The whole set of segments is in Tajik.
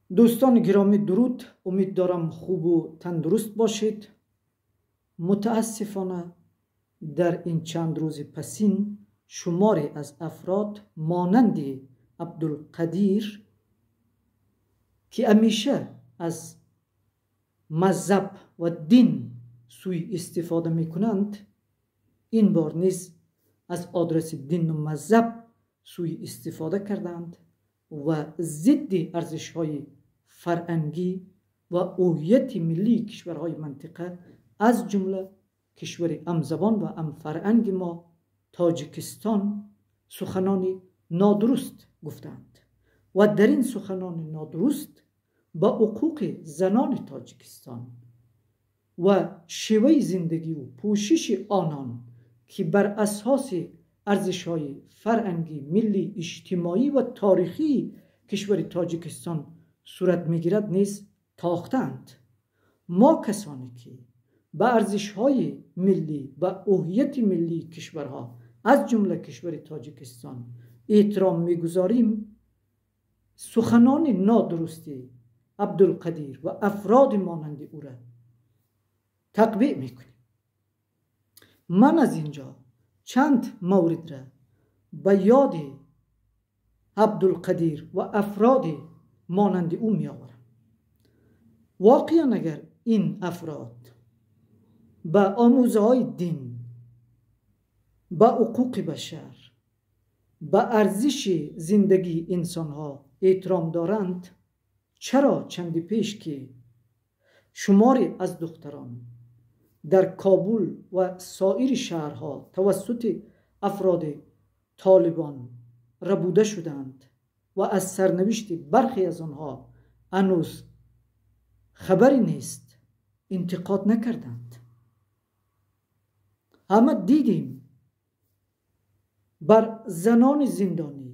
Дӯстони гиромӣ, дуруд. Умед дорам, хубу тандуруст бошед. Мутаассифона, дар ин чанд рӯзи пасин шуморе аз афрод монанди Абдулқадир, ки ҳамеша аз мазҳаб ва дин сӯистифода мекунанд, ин бор низ аз одреси дину мазҳаб сӯистифода карданд ва зидди арзишҳои фарҳангӣ ва ҳувияти миллии кишварҳои минтақа, аз ҷумла кишвари ҳамзабон ва ҳамфарҳанги мо, Тоҷикистон, суханони нодуруст гуфтанд ва дар ин суханони нодуруст ба ҳуқуқи занони Тоҷикистон ва шеваи зиндагӣ ва пӯшиши онон, ки бар асоси арзишҳои фарҳангӣ, миллӣ, иҷтимоӣ ва таърихии кишвари Тоҷикистон сурат мегирад, низ тохтаанд. Мо, касоне ки ба арзишҳои миллӣ ва ҳувияти миллии кишварҳо, аз ҷумла кишвари Тоҷикистон, эҳтиром мегузорем, суханони нодурусти Абдулқадир ва афроди монанди ӯра тақбеҳ мекунем. Ман аз инҷо чанд мавридра ба ёди Абдулқадир ва афроди монанди ӯ меоварам. Воқеан, агар ин афрод ба омӯзаҳои дин, ба ҳуқуқи башар, ба арзиши зиндагии инсонҳо эҳтиром доранд, чаро чанде пеш, ки шуморе аз духтарон дар Кобул ва соири шаҳрҳо тавассути афроди Толибон рабуда шуданд ва аз сарнавишти бархе аз онҳо ҳанӯз хабаре нест, интиқод накарданд? Ҳама дидем, бар занони зиндонӣ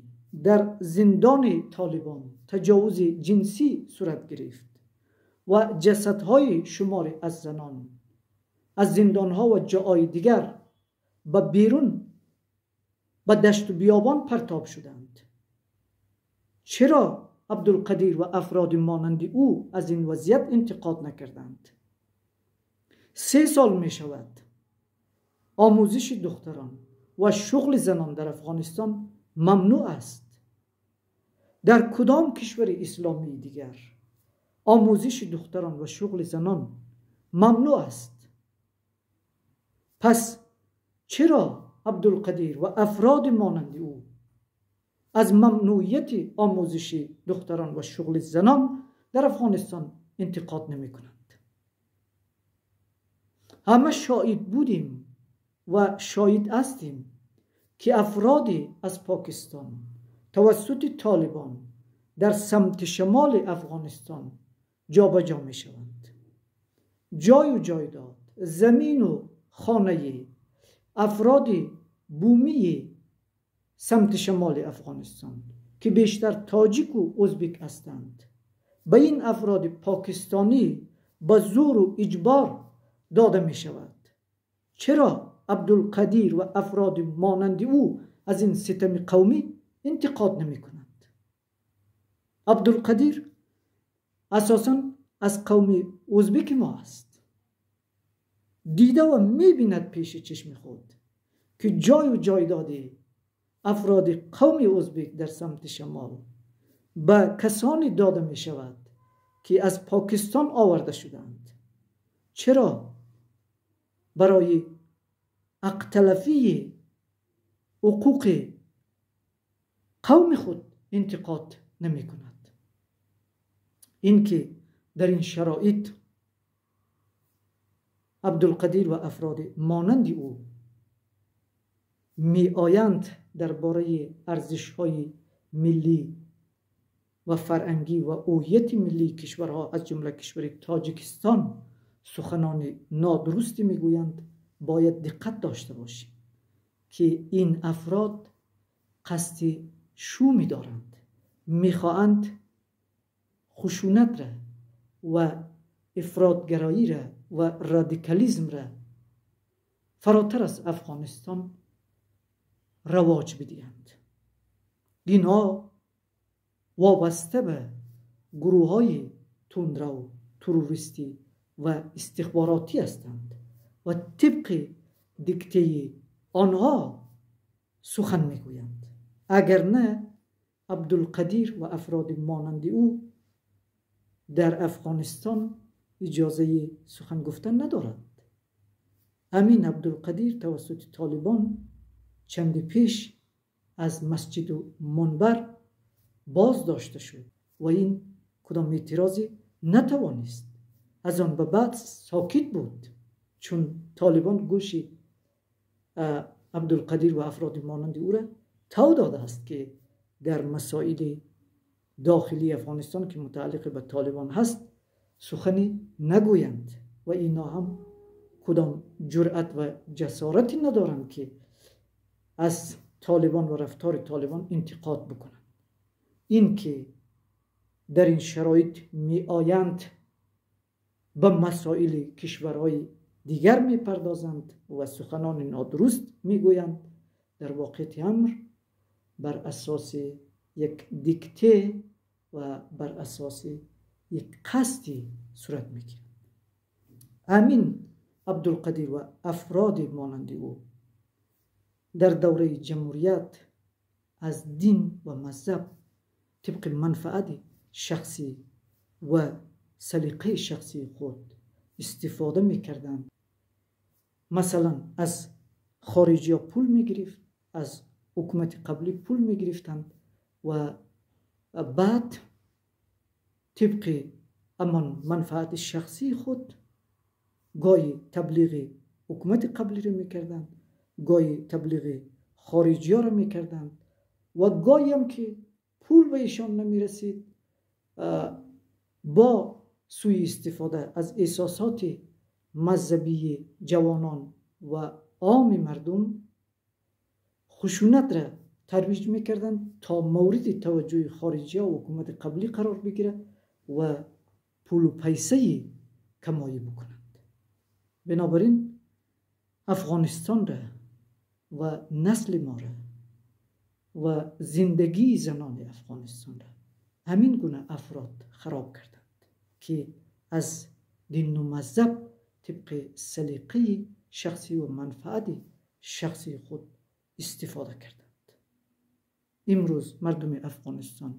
дар зиндони Толибон таҷовузи ҷинсӣ сурат гирифт ва ҷасадҳои шуморе аз занон аз зиндонҳо ва ҷоҳои дигар ба берун, ба дашту биёбон партоб шуданд. Чаро Абдулқадир ва афроди монанди ӯ аз ин вазъият интиқод накарданд? 3 сол мешавад, омӯзиши духтарон ва шуғли занон дар Афғонистон мамнӯъ аст. Дар кудом кишвари исломии дигар омӯзиши духтарон ва шуғли занон мамнӯъ аст? Пас чаро Абдулқадир ва афроди монанди ӯ аз мамнӯъияти омӯзиши духтарон ва шуғли занон дар Афғонистон интиқод намекунанд? Ҳама шоҳид будем ва шоҳид ҳастем, ки афроде аз Покистон тавассути Толибон дар самти шимоли Афғонистон ҷобаҷо мешаванд. Ҷою ҷойдод, замину хонаи афроди бумии самти шимоли Афғонистон, ки бештар тоҷику ӯзбек ҳастанд, ба ин афроди покистонӣ ба зӯру иҷбор дода мешавад. Чаро Абдулқадир ва афроди монанди ӯ аз ин ситами қавмӣ интиқод намекунанд? Абдулқадир асосан аз қавми ӯзбеки мо аст. Дида ва мебинад пеши чашми худ, ки ҷою ҷойдоди афроди қавми ӯзбек дар самти шимол ба касоне дода мешавад, ки аз Покистон оварда шуданд. Чаро барои ҳақталафии ҳуқуқи қавми худ интиқод намекунад? Ин ки дар ин шароит Абдулқадир ва афроди монанди ӯ меоянд, дар бораи арзишҳои миллӣ ва фарҳангӣ ва ҳувияти миллии кишварҳо, аз ҷумла кишвари Тоҷикистон, суханони нодурусте мегӯянд, бояд диққат дошта бошем, ки ин афрод қасди шуме доранд, мехоҳанд хушунатра ва ифротгароиро ва радикализмра фаротар аз Афғонистон равоҷ бидиҳанд. Инҳо вобаста ба гурӯҳҳои тундрав, террористӣ ва истихборотӣ ҳастанд ва тибқи диктаи онҳо сухан мегӯянд. Агар не, Абдулқадир ва афроди монанди ӯ дар Афғонистон иҷозаи сухан гуфтан надоранд. Амин Абдулқадир тавассути Толибон чанде пеш аз масҷиду мунбар боздошта шуд ва ин кудом эътирозе натавонист. Аз он ба баъд сокит буд, чун Толибон гӯши Абдулқадир ва афроди монанди ӯра тав додааст, ки дар масоили дохилии Афғонистон, ки мутааллиқ ба Толибон ҳаст, сухане нагӯянд ва ино ҳам кудом ҷуръат ва ҷасорате надоранд, ки аз Толибон ва рафтори Толибон интиқод бикунанд. Ин ки дар ин шароит меоянд, ба масоили кишварҳои дигар мепардозанд ва суханони нодуруст мегӯянд, дар воқеияти амр бар асоси як дикте ва бар асоси як қасди сурат мегирад. Амин Абдулқадир ва афроди монанди ӯ дар давраи ҷамҳурият аз дин ва мазҳаб тибқи манфаати шахсӣ ва салиқаи шахсии худ истифода мекарданд. Масалан, аз хориҷиҳо пул мегирифт, аз ҳукумати қаблӣ пул мегирифтанд ва баъд тибқи ҳамон манфаати шахсии худ гоҳи таблиғи ҳукумати қаблиро мекарданд, гоҳи таблиғи хориҷиҳоро мекарданд ва гоҳе ки пул ба ишон намерасид, бо сӯи истифода аз эҳсосоти мазҳабии ҷавонон ва омми мардум хушунатро тарвиҷ мекарданд, то мавриди таваҷҷӯҳи хориҷиҳо ва ҳукумати қаблӣ қарор бигирад ва пулу пайсаи камоӣ бикунанд. Бинобар ин Афғонистонро ва насли моро ва зиндагии занони Афғонистонро ҳамин гуна афрод хароб карданд, ки аз дину мазҳаб тибқи салиқаи шахсӣ ва манфаати шахсии худ истифода карданд. Имрӯз мардуми Афғонистон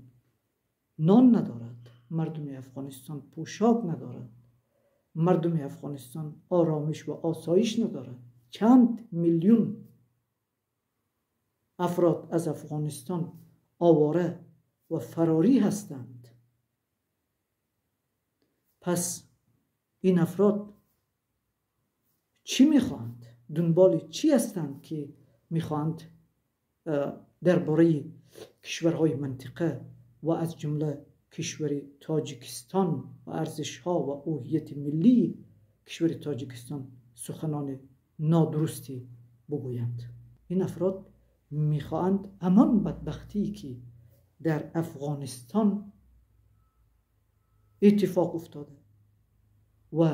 нон надорад, мардуми Афғонистон пӯшок надорад, мардуми Афғонистон оромиш ва осоиш надорад. Чанд миллион афрод аз Афғонистон овора ва фарорӣ ҳастанд. Пас ин афрод чӣ мехоҳанд? Дунболи чӣ ҳастанд, ки мехоҳанд дар бораи кишварҳои минтақа ва аз ҷумла кишвари Тоҷикистон ва арзишҳо ва ҳувияти миллии кишвари Тоҷикистон суханони нодурустӣ бигӯянд? Ин афрод мехоҳанд ҳамон бадбахтие ки дар Афғонистон иттифоқ уфтода ва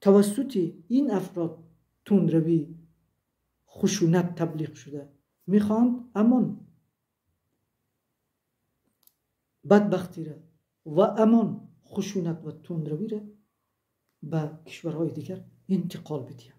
тавассути ин афрод тундравӣ, хушунат таблиғ шуда, мехоҳанд ҳамон бадбахтиро ва ҳамон хушунат ва тундравиро ба кишварҳои дигар интиқол бидиҳанд.